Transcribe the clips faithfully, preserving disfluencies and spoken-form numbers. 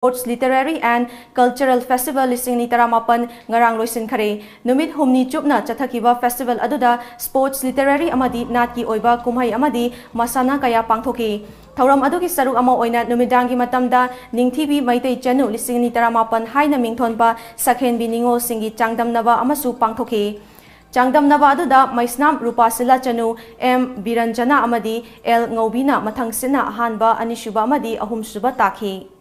Sports Literary and Cultural Festival ꯂꯤꯁꯤꯡ ꯑꯅꯤ ꯇꯔꯥꯃꯥꯄꯟ ꯉꯔꯥꯡ ꯂꯣꯏꯁꯤꯟꯈꯔꯦ꯫ ꯅꯨꯃꯤꯠ ꯍꯨꯝꯅꯤ ꯆꯨꯞꯅ ꯆꯠꯊꯈꯤꯕ festival ꯑꯗꯨꯗ sports, literary ꯑꯃꯗꯤ ꯅꯥꯠꯀꯤ ꯑꯣꯏꯕ ꯀꯨꯝꯍꯩ ꯑꯃꯗꯤ ꯃꯁꯥꯟꯅ ꯀꯌꯥ ꯄꯥꯡꯊꯣꯛꯈꯤ꯫ ꯊꯧꯔꯝ ꯑꯗꯨꯒꯤ ꯁꯔꯨꯛ ꯑꯃ ꯑꯣꯏꯅ ꯅꯨꯃꯤꯗꯥꯡꯒꯤ ꯃꯇꯝꯗ ꯅꯤꯡꯊꯤꯕꯤ ꯃꯩꯇꯩ ꯆꯅꯨ ꯂꯤꯁꯤꯡ ꯑꯅꯤ ꯇꯔꯥꯃꯥꯄꯟ ꯍꯥꯏꯅ ꯃꯤꯡꯊꯣꯟꯕ ꯁꯛꯍꯦꯟꯕꯤ ꯅꯤꯉꯣꯜꯁꯤꯡꯒꯤ ꯆꯥꯡꯗꯝꯅꯕ ꯑꯃꯁꯨ ꯄꯥꯡꯊꯣꯛꯈꯤ꯫ ꯆꯥꯡꯗꯝꯅꯕ ꯑꯗꯨꯗ ꯃꯩꯁꯅꯥꯝ ꯔꯨꯄꯥꯁꯤꯂꯥ ꯆꯅꯨ, ꯑꯦꯝ ꯕꯤꯔꯟꯖꯅꯥ ꯑꯃꯗꯤ ꯑꯦꯜ ꯉꯧꯕꯤꯅ ꯃꯊꯪꯁꯤꯠꯅ ꯑꯍꯥꯟꯕ, ꯑꯅꯤꯁꯨꯕ ꯑꯃꯗꯤ ꯑꯍꯨꯝꯁꯨꯕ ꯇꯥꯈꯤ꯫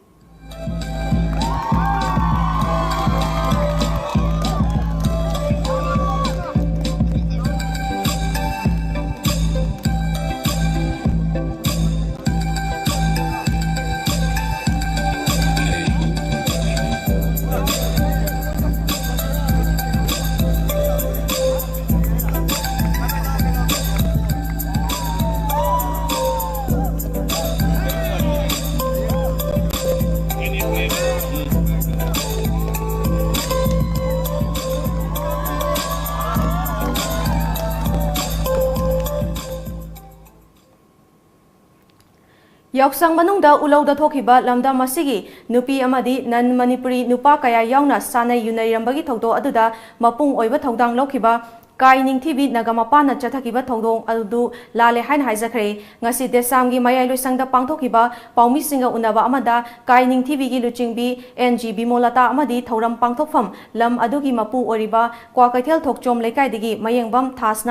ꯌꯥꯎꯁꯪ ꯃꯅꯨꯡꯗ ꯎꯂꯧꯗ ꯊꯣꯛꯈꯤꯕ ꯂꯝꯗꯝ ꯑꯁꯤꯒꯤ ꯅꯨꯄꯤ ꯑꯃꯗꯤ non Manipuri ꯅꯨꯄꯥ ꯀꯌꯥ ꯌꯥꯎꯅ ꯁꯥꯟꯅꯩ ꯌꯨꯅꯩꯔꯝꯕꯒꯤ ꯊꯧꯗꯣꯛ ꯑꯗꯨꯗ ꯃꯄꯨꯡ ꯑꯣꯏꯕ ꯊꯧꯗꯥꯡ ꯂꯧꯈꯤꯕ ꯀꯥꯏ ꯅꯤꯡꯊꯤꯕꯤ ꯅꯒꯥ ꯃꯄꯥꯟꯅ ꯆꯠꯊꯈꯤꯕ ꯊꯧꯗꯣꯛ ꯑꯗꯨ ꯂꯥꯜꯂꯦ ꯍꯥꯏꯅ ꯍꯥꯏꯖꯈ꯭ꯔꯦ꯫ ꯉꯁꯤ ꯗꯦꯁꯥꯝꯒꯤ ꯃꯌꯥꯏ ꯂꯣꯏꯁꯪꯗ ꯄꯥꯡꯊꯣꯛꯈꯤꯕ ꯄꯥꯎꯃꯤꯁꯤꯡꯒ ꯎꯅꯕ ꯑꯃꯗ ꯀꯥꯏ ꯅꯤꯡꯊꯤꯕꯤꯒꯤ ꯂꯨꯆꯤꯡꯕꯤ ꯑꯦꯟ ꯖꯤ ꯕꯤꯃꯣꯂꯇꯥ ꯑꯃꯗꯤ ꯊꯧꯔꯝ ꯄꯥꯡꯊꯣꯛꯐꯝ ꯂꯝ ꯑꯗꯨꯒꯤ ꯃꯄꯨ ꯑꯣꯏꯔꯤꯕ ꯀ꯭ꯋꯥꯀꯩꯊꯦꯜ ꯊꯣꯛꯆꯣꯝ ꯂꯩꯀꯥꯏꯗꯒꯤ ꯃꯌꯦꯡꯕꯝ ꯊꯥꯁꯅ